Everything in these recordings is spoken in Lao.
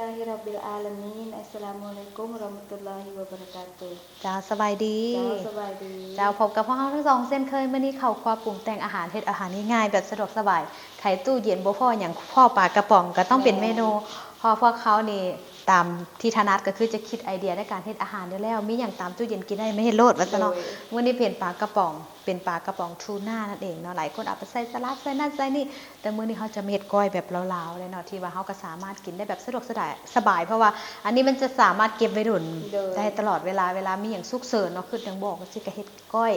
ລະ Alhamdulillahirabbil alamin. Assalamualaikum warahmatullahi wabarakatuh. ເຈົ້າ ສະບາຍດີ. ເຈົ້າ ສະບາຍດີ. ເຈົ້າ ພົບກັບພວກເຮົາທັງສອງເຊັ່ນເຄີຍ. ມື້ນີ້ເຂົ້າຄົວປຸງແຕ່ງອາຫານ ເຮັດອາຫານງ່າຍໆ ແບບສະດວກສະບາຍ. ໄຂຕູ້ເຢັນບໍ່ພໍຫຍັງ ພໍປາກະປ໋ອງ ກໍຕ້ອງເປັນເມນູ. ແມ່ນ. ເພາະພວກເຮົານີ້ ຕາມທີ່ຖະໜັດກໍຄືຈະຄິດໄອເດຍໃນການເຮັດອາຫານຢູ່ແລ້ວ. ມີຫຍັງຕາມຕູ້ເຢັນກິນໄດ້ ມາເຮັດໂລດວ່າຊັ້ນເນາະ. ໂດຍ. ມື້ນີ້ເປັນປາກະປ໋ອງ ເປັນປາກະປ໋ອງທູນານັ້ນເອງເນາະ. ຫຼາຍຄົນເອົາໄປໃສ່ສະຫຼັດ ໃສ່ນັ້ນໃສ່ນີ້. ແຕ່ມື້ນີ້ເຮົາຈະມາເຮັດກ້ອຍແບບລາວໆເລີຍເນາະ ທີ່ວ່າເຮົາກໍສາມາດກິນໄດ້ແບບສະດວກສະດາຍ ສະບາຍ ເພາະວ່າອັນນີ້ມັນຈະສາມາດເກັບໄວ້ດົນ ໂດຍ ໄດ້ຕະຫຼອດເວລາ. ເວລາມີຫຍັງສຸກເສີນເນາະ ຄິດຫຍັງບໍ່ອອກ ກໍຊິກະເຮັດກ້ອຍ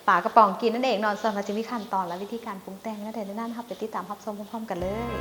ປາກະປ໋ອງກິນນັ້ນເອງເນາະ. ສ່ວນວ່າຈະມີຂັ້ນຕອນ ແລະ ວິທີການປຸງແຕ່ງແນວໃດແນວນັ້ນ ເຮົາໄປຕິດຕາມຮັບຊົມພ້ອມໆກັນເລີຍ.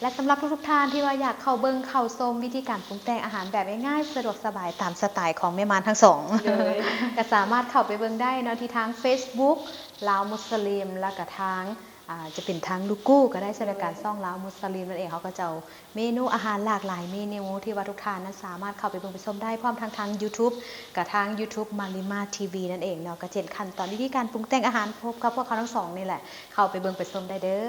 ແລະ ສຳລັບທຸກໆທ່ານທີ່ວ່າຢາກເຂົ້າເບິ່ງເຂົ້າຊົມວິທີການປຸງແຕ່ງອາຫານແບບງ່າຍໆ ສະດວກສະບາຍຕາມສະໄຕຂອງແມ່ໝານທັງສອງ ໂດຍ ກໍສາມາດເຂົ້າໄປເບິ່ງໄດ້ເນາະ ທີ່ທາງເຟສບຸກລາວມຸສລິມ ແລ້ວກໍທາງ ອາ ຈະເປັນທາງລູໂກ້ກໍໄດ້ ສຳລັບການຊ່ອງລາວມຸສລິມນັ້ນເອງ. ເຮົາກໍຈະເອົາເມນູອາຫານຫຼາກຫຼາຍເມນູທີ່ວ່າທຸກທ່ານນັ້ນສາມາດເຂົ້າໄປເບິ່ງໄປຊົມໄດ້ ພ້ອມທັງທາງຢູທູບ ກັບທາງຢູທູບມາລິມາທີວີນັ້ນເອງເນາະ. ກໍຈະເຫັນຂັ້ນຕອນວິທີການປຸງແຕ່ງອາຫານ ພົບກັບພວກເຂົາທັງສອງນີ້ແຫຼະ ເຂົ້າໄປເບິ່ງໄປຊົມໄດ້ເດີ້.